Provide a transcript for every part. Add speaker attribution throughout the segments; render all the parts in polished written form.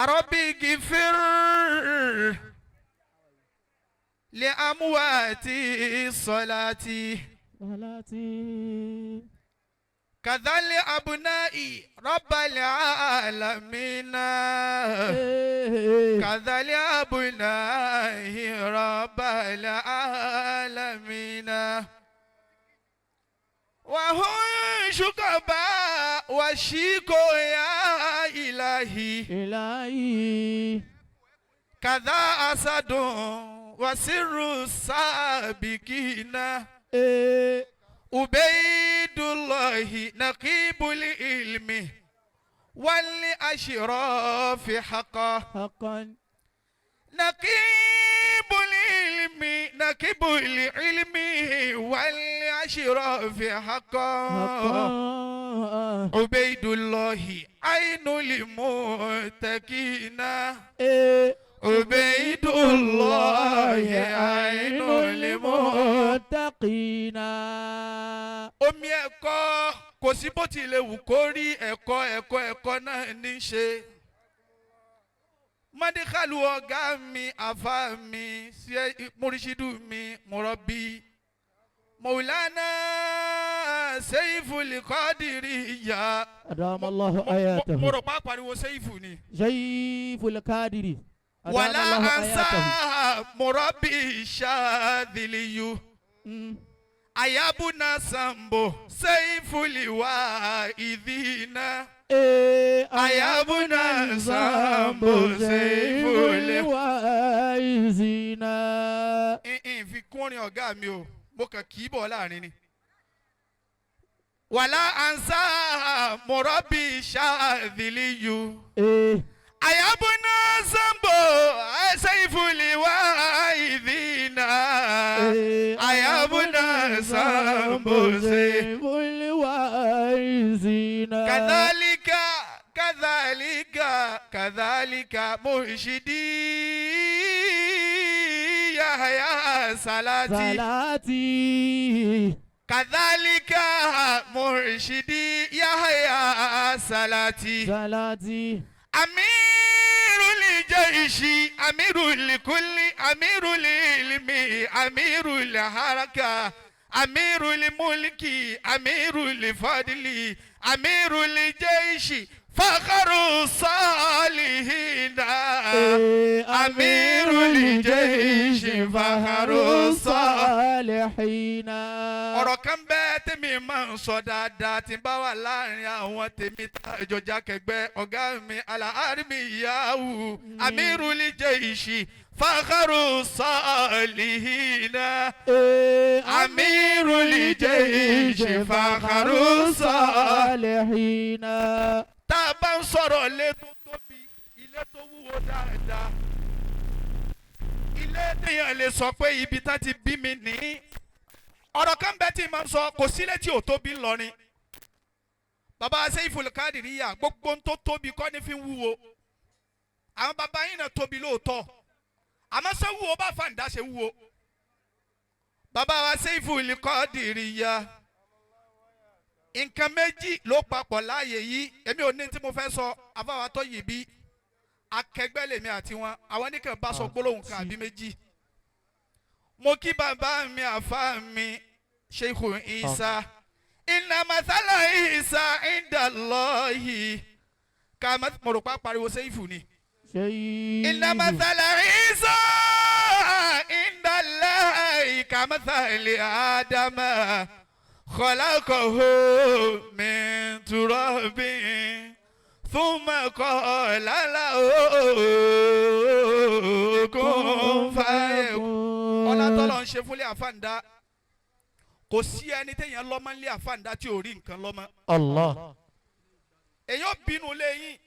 Speaker 1: ربي اغفر لأمواتي صلاتي
Speaker 2: صلاتي
Speaker 1: كذا لأبنائي رب العالمين كذا لأبنائي رب العالمين وهم شكبا وشيكو يا إلهي
Speaker 2: إلهي
Speaker 1: كذا أسد وسر السابقين عبيد الله نقيب العلم والأشراف حقا
Speaker 2: حقا
Speaker 1: نقيب العلم نقيب العلم والأشراف حقا
Speaker 2: حقا
Speaker 1: عبيد الله عين المتقين عبيد الله عين
Speaker 2: المتقين
Speaker 1: Omi ẹ̀kọ́ kò sí bó ti lè wù kó rí ẹ̀kọ́ ẹ̀kọ́ ẹ̀kọ́ náà ní í ṣe. Mọ́díkàlù ọ̀gá mi àfa mi múrísídù mi mọ̀rọ́bí. Mọ̀wùlánà Sẹ́yìfù Kọ́dìrì ìyá.
Speaker 2: أدام الله آياته
Speaker 1: Mo rò pa pariwo Sẹ́yìfù ni.
Speaker 2: سيف القادر أدام
Speaker 1: Wàlá
Speaker 2: الله
Speaker 1: ansa
Speaker 2: آياته
Speaker 1: mọ̀rọ́bí ṣáàdìlíyù. Ayabuna sambo Sẹ́yìfù ìdínà. Ayabuna sambo Sẹ́yìfù
Speaker 2: الواعظين
Speaker 1: N fi kún orin ọ̀gá mi o, mo kàn kì í bọ̀ láàrin ni. Wàlá ansa mọ̀rọ́bì ṣáàdìlíyù. Ayabuna sambo Sẹ́yìfù ìdínà. Ayabuna sambo
Speaker 2: سيف الواعظين
Speaker 1: كذلك كذلك كذلك مرشدي يحيى صلاتي
Speaker 2: صلاتي
Speaker 1: كذلك مرشدي يحيى صلاتي
Speaker 2: صلاتي
Speaker 1: أمير الجيش أمير الكل أمير العلم أمير الحركة أمير الملك أمير الفضل أمير الجيش فخر الصالحين أمير الجيش فخر
Speaker 2: الصالحين
Speaker 1: Ọ̀rọ̀ kan bẹ́ẹ̀ tèmi máa ń sọ dáadáa tí n bá wà láàrin àwọn tèmi tá ìjọjà kẹgbẹ́ ọ̀gá mi aláàrímì yahoo amirul jaishi fakharu salihina amirul jaishi fakharu
Speaker 2: الصالحين
Speaker 1: Tá a bá ń sọ̀rọ̀ ilé tó tóbi, ilé tó wúwo dáadáa, ilé téèyàn lè sọ pé ibi tá ti bí mi ní. Ọ̀rọ̀ kan bẹ́ẹ̀ tí màá sọ, kò sílé tí ò tóbi ńlọrin. Bàbá Sẹ́yìfù Kádìríyà, gbogbo ń tó tóbi kọ́ ní fi ń wúwo. Àwọn bàbá yín náà tóbi lóòótọ́, àmọ́ ṣé wúwo bá fàǹdà ṣe wúwo? Bàbá wa Sẹ́yìfù Kádìríyà, nǹkan méjì ló papọ̀ láàyè yìí. Èmi ò ní tí mo fẹ́ sọ. Afáwa tó yìí bí akẹgbẹ́ lèmi àti wọn, àwọn oníkan bá sọ gbólóhùn kan àbí méjì. Mo kí bàbá mi àfa mi Sheikh Isa. Inna mathala Isa indallahi kàmá. Mo rò pa pariwo Sẹ́yìfù ni. Inna mathala Isa indallahi kamathali Adama khalaqahu min turabin thumma qala lahu kun fayakun. Ọlá tọ́lọ̀ ń ṣe fúnlé àfàǹdá, kò sí ẹni téèyàn lọ́mọ nílé àfàǹdá tí ò rí nǹkan lọ́mọ.
Speaker 2: Allah.
Speaker 1: Èyàn bínú léyìn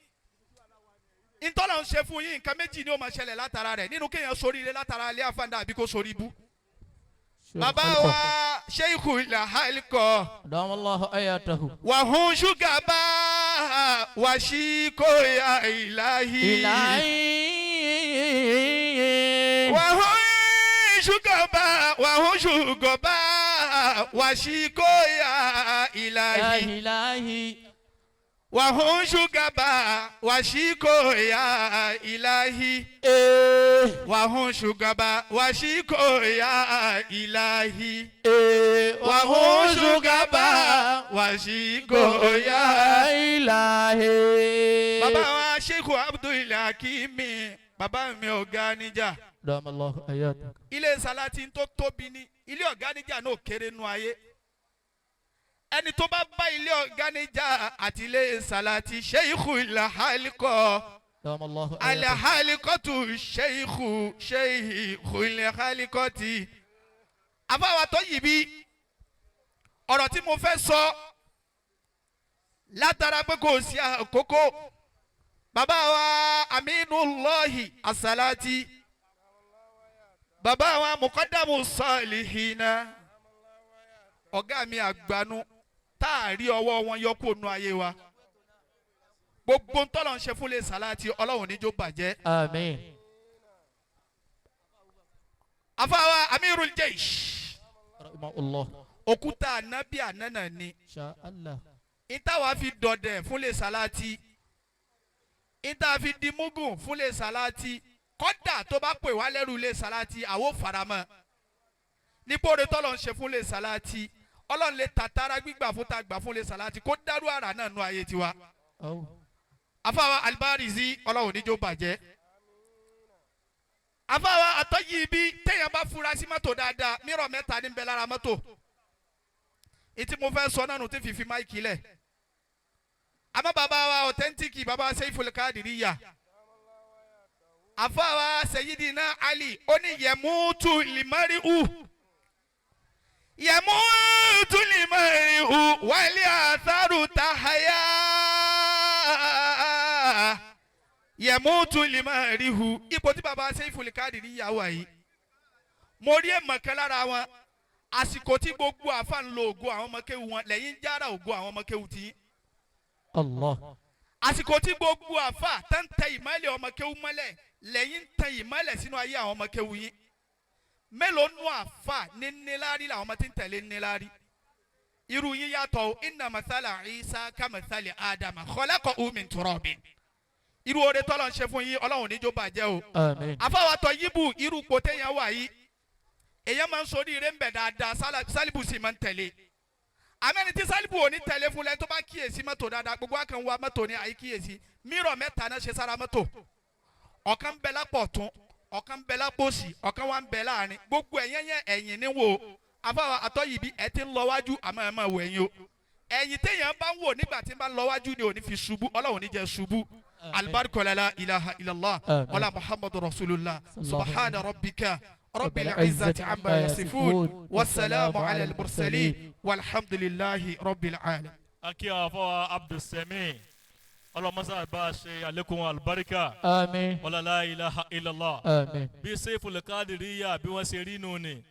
Speaker 1: ntọ́lọ̀ ń ṣe fún yín. Nǹkan méjì ni ó máa ṣẹlẹ̀ látara rẹ̀ nínú kéèyàn soríire látara ilé àfàǹdá àbí kó sorí ibú. Bàbá wa Sheikhu Lahalikọ.
Speaker 2: أدام الله آياته.
Speaker 1: Wàhún ṣúgàbá wàṣíkóyà ìláhì.
Speaker 2: إلهي
Speaker 1: Wàhún ṣúgàbá wàhún ṣúgàbá wàṣíkóyà ìláhì.
Speaker 2: إلهي.
Speaker 1: Wàhún ṣùgàbà wàṣíkò ya ìláhi. Wàhún ṣùgàbà wàṣíkò ya ìláhi. Wàhún ṣùgàbà wàṣíkò ya
Speaker 2: ilahi.
Speaker 1: Bàbá wa Sheikh Abdul Hakimi, bàbá mi ọ̀gá níjà.
Speaker 2: Dama Allahu ayatak.
Speaker 1: Ilé Salati tó tóbi ní ilé ọ̀gá níjà náà kéré nu ayé. Ẹni tó bá bá ilé ọ̀gá níjà àti ilé Salati Sheikhul Halikọ.
Speaker 2: Dama Allahu ayatak.
Speaker 1: Alihalikọtu Sheikhu Sheikhul Halikọti. Àfáwà tó yìí bí ọ̀rọ̀ tí mo fẹ́ sọ látara pé kò sí àkókò. Bàbá wa Aminullahi Asalati, bàbá wa Mukadamu Salihina, ọ̀gá mi àgbànú tá a rí ọwọ́ wọn yọ kó nu ayé wa. Gbogbo ntọ́lọ̀ ń ṣe fún lè Salati, Ọlọ́run níjó bàjẹ́.
Speaker 2: Àmín.
Speaker 1: Àfáwa Amirul Jaish,
Speaker 2: Rahimahullah.
Speaker 1: òkúta ànábì ànánà ni.
Speaker 2: Insha Allah.
Speaker 1: Ìtawà fi dọ̀dẹ̀ fún lè Salati, ìta fi di mugun fún lè Salati, kọ́dà tó bá pè wá lẹ́rù lè Salati, àwo faramọ́. Nípòrè tọ́lọ̀ ń ṣe fún lè Salati, Ọlọ́run lè tàtàrà gbígbà fún ta gbà fún lè Salati kó dárú àrà náà nú ayé tiwa.
Speaker 2: Aw.
Speaker 1: Afáwa Albarizi, Ọlọ́run níjó bàjẹ́. Afáwa Àtọ́yìnbí, téèyàn bá fura sí mọ́tò dáadáa, mírọ̀ mẹ́ta ní bẹ lára mọ́tò. Ìtí mo fẹ́ sọ náà nù tí fífi máìkì lẹ̀. Àmọ́ bàbá wa ọ̀tẹ́ntìkì, bàbá Seiful Kadiriya, àfáwa Sayyidina Ali, ó ní yẹmútu limari'u yẹmútu limari'u wálé àtàrù tahaya yẹmútu limari'u. Ipò tí bàbá Seiful Kadiriya wà yìí, mo rí èèmọ̀ kan lára wọn. Àsìkò tí gbogbo àfa ń lo ògo àwọn ọmọ kéwu wọn, lẹ́yìn ń jára ògo àwọn ọmọ kéwu tí.
Speaker 2: Allah.
Speaker 1: Àsìkò tí gbogbo àfa tá ń tẹ ìmọ́lẹ̀ ọmọ kéwu mọ́lẹ̀, lẹ́yìn ń tẹ ìmọ́lẹ̀ sínú ayé àwọn ọmọ kéwu yín. Mélòó nù àfa ní níláárí làwọn ọmọ tí ń tẹ̀lé níláárí? Irú yín yàtọ̀ o. Inna mathala Isa ka mathali Adama khalaqahu min turabin. Irú oore tọ́lọ̀ ń ṣe fún yín, Ọlọ́run níjó bàjẹ́ o.
Speaker 2: Àmín.
Speaker 1: Àfàwàtọ̀ yíbù, irú ipò téèyàn wà yìí, èèyàn máa ń sọ oríire ń bẹ̀ dáadáa, sálíbù sì máa ń tẹ̀lé. Àmẹ́ni tí sálíbù ò ní tẹ̀lé fún lẹ́ni tó bá kíyèsí mọ́tò dáadáa, gbogbo wa kàn ń wa mọ́tò ní àyíkíyèsí. Mírọ̀ mẹ́ta náà ṣe sára mọ́tò. Ọ̀kan ń bẹ lápò ọ̀tún, ọ̀kan ń bẹ lápò òsì, ọ̀kan wá ń bẹ láàrin. Gbogbo ẹ̀yẹ́ yẹn ẹ̀yìn ní wò. Àfàwà Àtọ́yìnbí, ẹ̀ ti ń lọ wájú, àmọ́ ẹ̀ máa wò ẹ̀yìn o. Ẹ̀yìn téèyàn bá ń wò nígbà tí ń bá ń lọ wájú ni ò ní fi ṣubú, Ọlọ́run ní jẹ́ ṣubú. Alibarika la ilaha illallah wala Muhammadu rasulullah. Subhana rabbika rabbil izzati amma yasifun wasalaamu ala al-mursalin walhamdulillahi rabbil alamin.
Speaker 3: Akí àwọn afọwọ́ Abdulsemi, ọlọmọsá bá a ṣe àlékún alibarika.
Speaker 2: Àmín.
Speaker 3: Wala la ilaha illallah.
Speaker 2: Àmín.
Speaker 3: Bí Seiful Kadiriya bí wọ́n ṣe rí nù ni.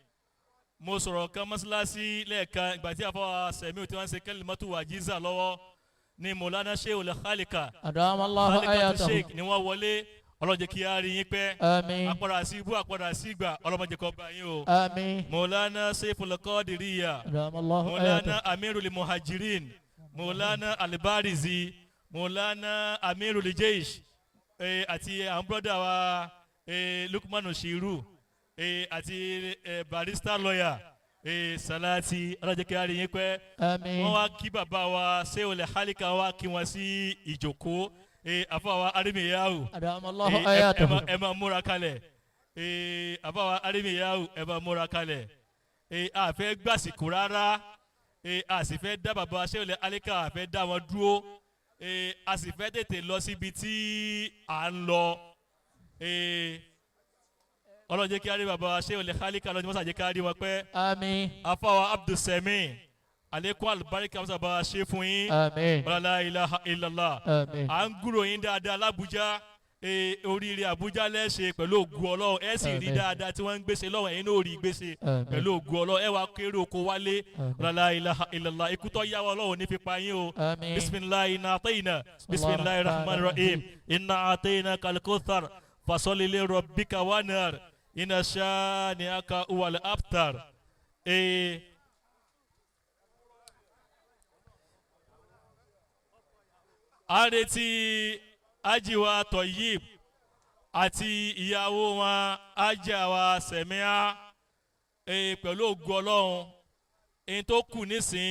Speaker 3: Mo sọ̀rọ̀ kan mọ́ṣáláṣí lẹ́ẹ̀kan ìgbà tí afọwọ́ Semi tí wọ́n ṣe kalimatu wajiza lọ́wọ́ ni Mọ̀lánà Sheikhul Khalika
Speaker 2: Adama Allahu
Speaker 3: Khalikatu
Speaker 2: ayatahu.
Speaker 3: Sheikh ni wọ́n wọlé. Ọlọ́jẹ́ kí á rí yín pẹ́.
Speaker 2: Àmín.
Speaker 3: Àpàdà sí ibú, àpàdà sí ìgbà, ọlọ́mọdé kọ́ bá yín o.
Speaker 2: Àmín.
Speaker 3: Mọ̀lánà Seiful Kadiriya,
Speaker 2: Adama Allahu
Speaker 3: Mọ̀lánà
Speaker 2: ayatahu.
Speaker 3: Amirul Muhajirin, Mọ̀lánà Albarizi, Mọ̀lánà Amirul Jeish, àti àwọn bọ́dà wa Lukmanu Shiru, àti barrister lawyer Salati, ọlọ́jẹ́ kí á rí yín pẹ́.
Speaker 2: Àmín.
Speaker 3: Wọ́n wá kí bàbá wa Sheikhul Khalika, wá kí wọn sí ìjòkó. Àfọwọ́ Arimiyahu,
Speaker 2: Adama Allahu ayatahu.
Speaker 3: ẹ máa múra kalẹ̀. Àfọwọ́ Arimiyahu, ẹ máa múra kalẹ̀. A fẹ́ gbàsìkò rárá, a sì fẹ́ dá bàbá Sheikhul Khalika, a fẹ́ dá wọn dúró, a sì fẹ́ tètè lọ síbi tí à ń lọ. Ọlọ́run jẹ́ kí á rí bàbá Sheikhul Khalika, ọlọ́run jẹ́ mọ́sá jẹ́ kí á rí wọn pẹ́.
Speaker 2: Àmín.
Speaker 3: Afáwa Abdulsemi, àlékún àlùbáríkà mọ́sá bá a ṣe fún yín.
Speaker 2: Àmín.
Speaker 3: La ilaha illallah.
Speaker 2: Àmín.
Speaker 3: À ń gúrò yín dáadáa l'Abuja. Oríire Abuja lẹ́ṣẹ̀ pẹ̀lú ògùn Ọlọ́run, ẹ sì rí
Speaker 2: Àmín.
Speaker 3: dáadáa tí wọ́n ń gbèsè lọ́wọ́, ẹ̀yin náà rí gbèsè
Speaker 2: Àmín.
Speaker 3: pẹ̀lú ògùn Ọlọ́run, ẹ wá kéré oko wálé.
Speaker 2: Àmín.
Speaker 3: La ilaha illallah. Ikú tó yá wa, Ọlọ́run ní fipá yín o.
Speaker 2: Àmín.
Speaker 3: Bisimilahi inna atayna, bisimilahi rahman rahim, inna atayna kalkothar fasoli li rabbika wanhar inna shani'aka huwal abtar. À ń retí ajiwa Toyib àti ìyàwó wọn ajáwa Sẹ̀míà, pẹ̀lú ògo Ọlọ́run èyí tó kù nísìnyí.